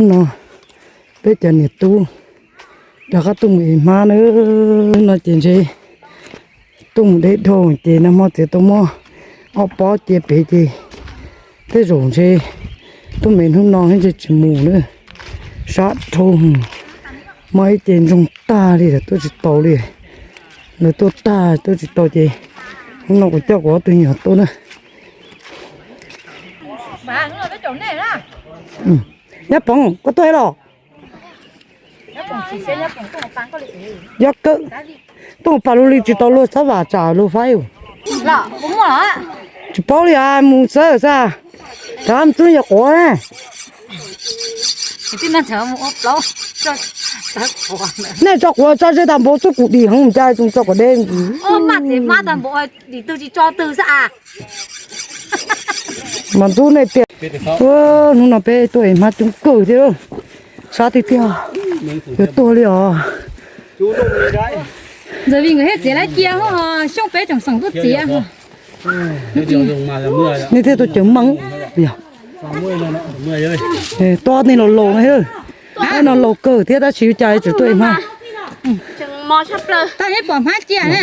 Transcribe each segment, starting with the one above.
Hnub no peb cov niam tub rov qab tuaj mus ev hmab na. Hnub no ces ntshe tuaj mus de dhau ces nag hmo txiav tau muab ob pob cia pem ces tej zaum ntshe tuaj me hnub no ntshe tsis mus na. Sab dhau, muaj ib ce ntsoog tag li lawm, tuaj tsis tau li. Lawv tuaj tag tuaj tsis tau ces hnub no kuv coj kuv ob tug nyuam tuaj na. Nyab Poov, koj tuaj los? Yog kawg, tuaj mus pas lug li tsis tau luag xab vam tsam luag faib. Tsis paub li as, mus xawb xwb. Rov mus txog yog quav ne. Nej tso quav tso ze tag npaum txuj kum dim heev mus cas tso quav deb. Mas ntxub nej tiag. Hnub no peb tuaj ev hmab coob kawg thiab, sab tiag tiag, yuav tuag li os. Ntxawm Vij nkawd thiaj txiav lab cia, Xyooj peb tsoom xeem tuaj txiav. Nej thiaj tuaj caw meej. Tuaj nej laus laus no, no laus kawg thiab tab sis ua cas tseem tuaj ev hmab. Tag neb pom hmab cia na.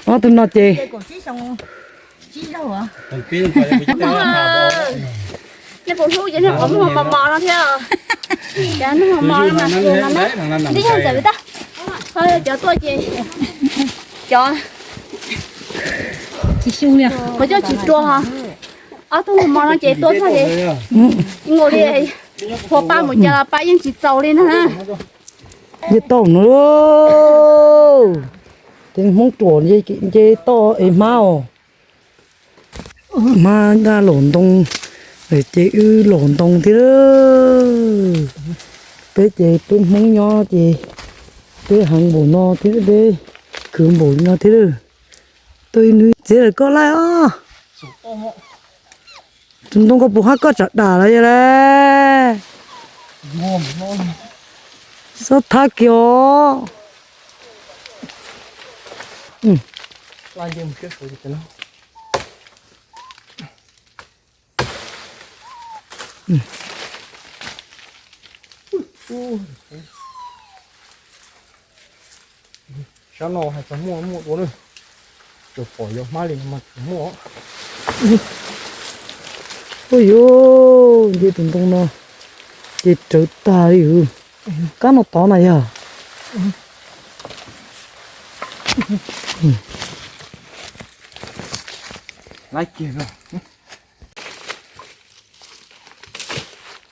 Ob tug no ces nej puas hlub cov niag qhov muag mos mos no thiab? Cov niag mos mos no mas, ntxim yog ntxawm tag. Cov tuaj ces cov, qhov coj tsis tua ho. Ob tug mos mos no ces tua tag ces nkaus li, hua pab mus cas los pab yeej tsis txaus li na. Nce toj no, ces Hmoob ruam nce toj ev hmab os. Hmab daj los ntoo, ces wb los ntoo thiab. Peb ces peb Hmoob nyob ces peb heev npaum no thiab, peb khwv npaum no thiab. Tuaj ib hnub txiav lawm koj laij os. Tus ntoo koj puas hab koj tsam dam los yog le. Xob thab kiag os. Sab no hais txog muaj muaj dua na. Tsuas pom yuav hmab li no mas tsis muaj. Ua yuav nce tus ntoo no ces rawv tag li. Kab no tod na yog.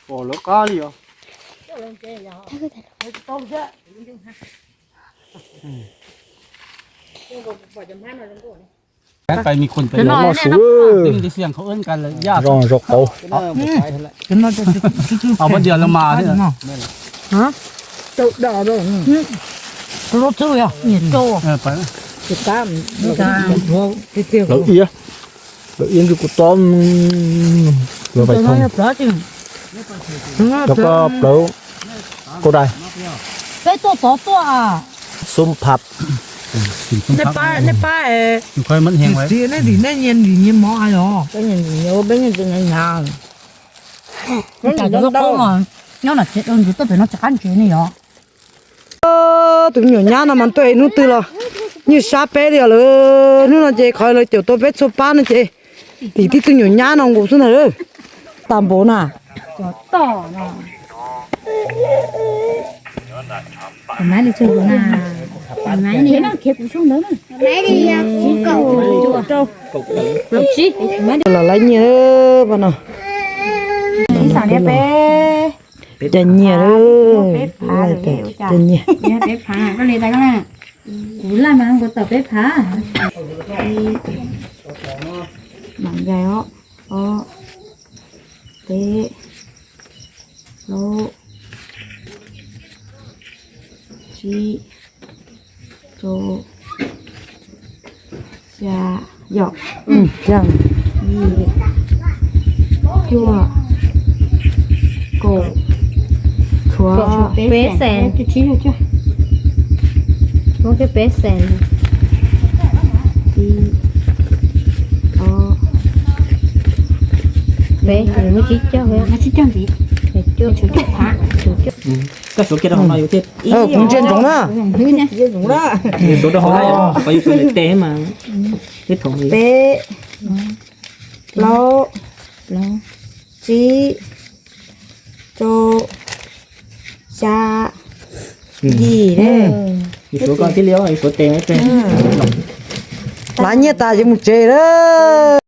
Pom lawv qab li os. Zoo zoo qauv. Lawv iab, lawv iab ntshe kuv tob lawv vais thoo. Cov ko plawv kauj dai. Peb tuaj tod tuaj. Xub phab. Nej pab, nej pab, nej dim nej nyias dim nyias mov os. Peb nyias dim nyias, peb nyias dim nyias. Nyob no tsev dau ntsis tuaj pem no tsis qab ntsev ne yom. Tus me nyuam nyab no mas tuaj ev hnub twg los yeej sab peb li os lawm. Hnub no ces qhov lawv caum tau peb txhua pab no ces tim tib tug nyuam nyab no nkaus xwb ntag. Tag npaum na. Los laib nyiaj pab no. Cas nyiaj, cas nyiaj. Kuv laj mas kuv tawm peb phav. Mam ncaim os, ob, peb, plaub, tsib, rau, xya, yog, yim, cuaj, kaum, tshuav peb xees. Muab kiag peb xees. Ib, ob, Peb, muaj tsib caug, tsib caug ntxiv. Koj suav kiag rau hauv no yus thiaj, kuv ntsia ntsoov na. Suav rau hauv no, yus suav tes mas, peb, plaub, tsib, rau, xya, yim. Yus suav koj thiaj li, yus suav tes. Lav nyiaj tas ces mus tsev lawm.